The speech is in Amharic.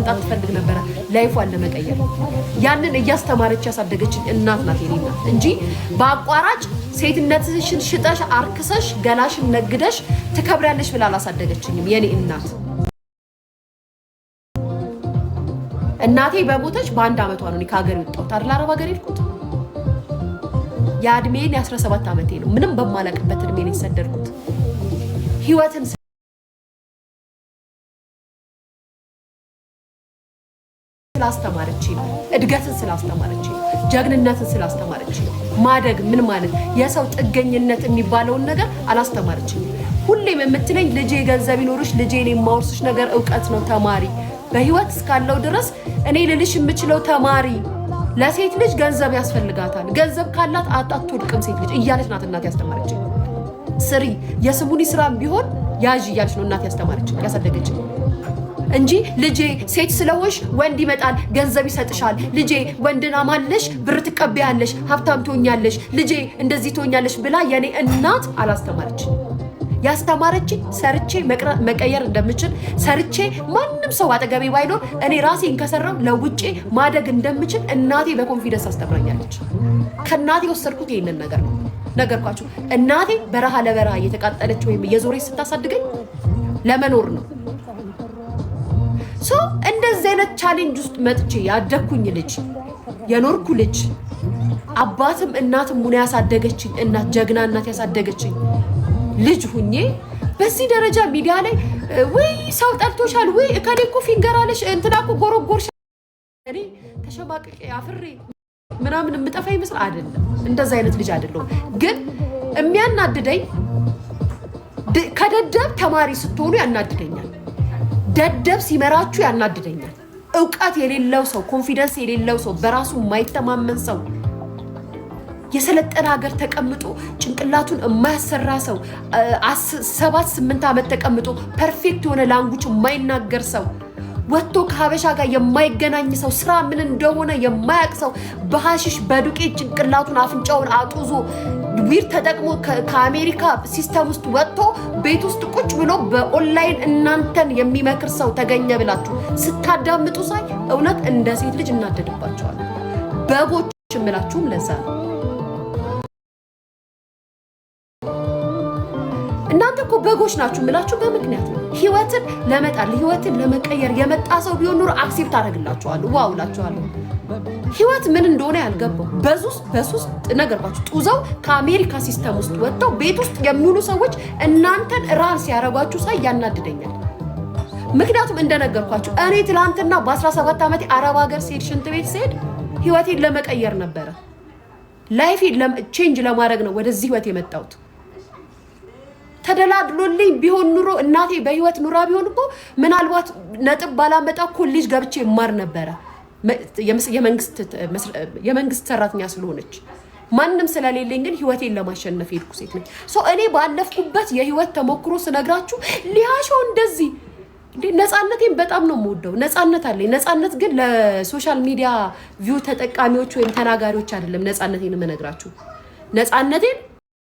መምጣት ትፈልግ ነበረ life ፏን ለመቀየር። ያንን እያስተማረች ያሳደገችኝ እናት ናት የኔ እናት እንጂ በአቋራጭ ሴትነትሽን ሽጠሽ አርክሰሽ ገላሽን ነግደሽ ትከብሪያለሽ ብላ አላሳደገችኝም የኔ እናት። እናቴ በሞተች በአንድ ዓመቷ ነው እኔ ከሀገር የወጣሁት አይደል፣ አረብ ሀገር የሄድኩት። የእድሜን የ17 ዓመቴ ነው። ምንም በማላውቅበት እድሜ ነው የተሰደድኩት። ህይወትን ስላስተማረች ነው። እድገትን ስላስተማረች ነው። ጀግንነትን ስላስተማረች ነው። ማደግ ምን ማለት የሰው ጥገኝነት የሚባለውን ነገር አላስተማረችኝም። ሁሌም የምትለኝ ልጄ ገንዘብ ይኖርሽ፣ ልጄ እኔ የማወርስሽ ነገር እውቀት ነው፣ ተማሪ በህይወት እስካለው ድረስ እኔ ልልሽ የምችለው ተማሪ። ለሴት ልጅ ገንዘብ ያስፈልጋታል። ገንዘብ ካላት አትወድቅም ሴት ልጅ እያለች ናት እናት ያስተማረችኝ። ስሪ የስሙኒ ስራም ቢሆን ያዥ እያለች ነው እናት ያስተማረችኝ ያሳደገችኝ እንጂ ልጄ ሴት ስለሆንሽ ወንድ ይመጣል ገንዘብ ይሰጥሻል፣ ልጄ ወንድን አማለሽ ብር ትቀበያለሽ፣ ሀብታም ትሆኛለሽ፣ ልጄ እንደዚህ ትሆኛለሽ ብላ የኔ እናት አላስተማረችኝ። ያስተማረችኝ ሰርቼ መቀየር እንደምችል፣ ሰርቼ ማንም ሰው አጠገቤ ባይኖር እኔ ራሴን ከሰራው ለውጬ ማደግ እንደምችል እናቴ በ confidence አስተምራኛለች። ከእናቴ የወሰድኩት ይህንን ነገር ነው። ነገርኳችሁ። እናቴ በረሃ ለበረሃ እየተቃጠለች ወይም እየዞረች ስታሳድገኝ ለመኖር ነው። So እንደዚህ አይነት challenge ውስጥ መጥቼ ያደግኩኝ ልጅ፣ የኖርኩ ልጅ፣ አባትም እናትም ሁና ያሳደገችኝ እናት፣ ጀግና እናት ያሳደገችኝ ልጅ ሁኜ በዚህ ደረጃ ሚዲያ ላይ ወይ ሰው ጠልቶሻል፣ ወይ እከሌ እኮ finger አለሽ፣ እንትና እኮ ጎረጎርሽ፣ እኔ ተሸማቅቄ አፍሬ ምናምን የምጠፋ ይመስል አይደለም። እንደዛ አይነት ልጅ አይደለሁም። ግን የሚያናድደኝ ከደደብ ተማሪ ስትሆኑ ያናድደኛል። ደደብ ሲመራችሁ ያናድደኛል። እውቀት የሌለው ሰው፣ confidence የሌለው ሰው፣ በራሱ የማይተማመን ሰው፣ የሰለጠነ ሀገር ተቀምጦ ጭንቅላቱን የማያሰራ ሰው፣ 7-8 ዓመት ተቀምጦ perfect የሆነ language የማይናገር ሰው፣ ወጥቶ ከሀበሻ ጋር የማይገናኝ ሰው፣ ስራ ምን እንደሆነ የማያውቅ ሰው፣ በሀሺሽ በዱቄት ጭንቅላቱን አፍንጫውን አጡዞ weed ተጠቅሞ ከአሜሪካ system ውስጥ ወጥቶ ቤት ውስጥ ቁጭ ብሎ በኦንላይን እናንተን የሚመክር ሰው ተገኘ ብላችሁ ስታዳምጡ ሳይ እውነት እንደ ሴት ልጅ እናደድባቸዋለሁ። በጎች የምላችሁም ለዛ ነው። እናንተ እኮ በጎች ናችሁ የምላችሁ በምክንያት ነው። ህይወትን ለመጣል ህይወትን ለመቀየር የመጣ ሰው ቢሆን ኑሮ accept አደርግላችኋለሁ፣ wow እላችኋለሁ። ህይወት ምን እንደሆነ ያልገባው በሱስ በሱስ ነገርኳችሁ። ጡዘው ከአሜሪካ system ውስጥ ወጥተው ቤት ውስጥ የሚውሉ ሰዎች እናንተን run ሲያደርጓችሁ ሳይ ያናድደኛል። ምክንያቱም እንደነገርኳችሁ እኔ ትላንትና በ17 ዓመቴ አረብ ሀገር ስሄድ ሽንት ቤት ስሄድ ህይወቴን ለመቀየር ነበረ። Life ኤን change ለማድረግ ነው ወደዚህ ህይወት የመጣሁት። ተደላድሎልኝ ቢሆን ኑሮ፣ እናቴ በህይወት ኑራ ቢሆን እኮ ምናልባት ነጥብ ባላመጣ ኮሌጅ ገብቼ እማር ነበረ። የመንግስት ሰራተኛ ስለሆነች ማንም ስለሌለኝ ግን ህይወቴን ለማሸነፍ የሄድኩ ሴት ነኝ። So እኔ ባለፍኩበት የህይወት ተሞክሮ ስነግራችሁ ሊያሾ እንደዚህ እንዴ፣ ነፃነቴን በጣም ነው የምወደው። ነፃነት አለኝ። ነፃነት ግን ለ social media view ተጠቃሚዎች ወይም ተናጋሪዎች አይደለም። ነፃነቴን የምነግራችሁ ነፃነቴን